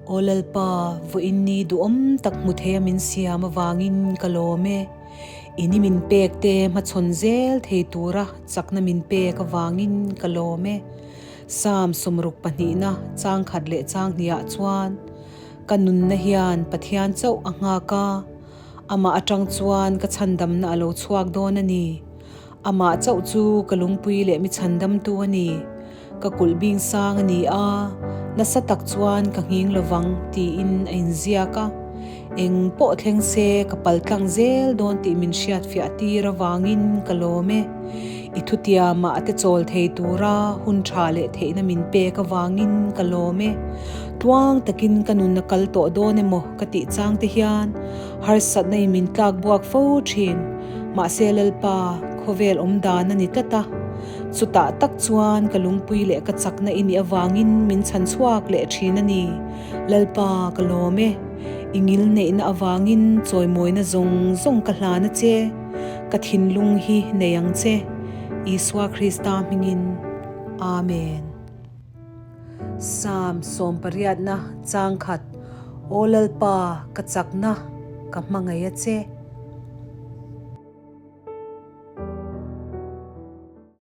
Aw Lalpa, vawiin ni duhawm tak hmu theia min siam avangin ka lawm e. I ni min pek te hmachhawn zel thei tura chakna min pek avangin ka lawm e. Psalm sawmruk pahnihna changkhat leh changhniah chuan, Ka nunna hian Pathian chauh a nghak a, amah atang chuan ka chhandamna a lo chhuak dawn a ni. Amah chauh chu ka lungpui leh mi chhandamtu a ni. Ka kulh bing sang a ni a, nasa tak chuan ka nghing lovang tiin a inziak a. Eng pawh thleng se ka pal tlang zel dawn tih min hriatfiah tir avangin ka lawm e. I thutiamah a te chawl thei tura hun tha leh theihna min pek avangin ka lawm e. Tluang takin ka nun a kal tawh dawn emaw ka tih chang te hian harsatna in min tlak buak fo thin. Mahse Lalpa, khawvel awm dan a ni tlat a. Chutah tak chuan ka lungpui leh ka chakna i nih avangin min chhan chhuak leh thin a ni. Lalpa, ka lawm e. I ngil neihna avangin chawimawina zawng zawng ka hlan a che. Ka thinlung hi nei ang che. Isua Krista hmingin. Amen. Psalm sawmpariatna changkhat, Aw Lalpa, ka chakna, ka hmangaih a che.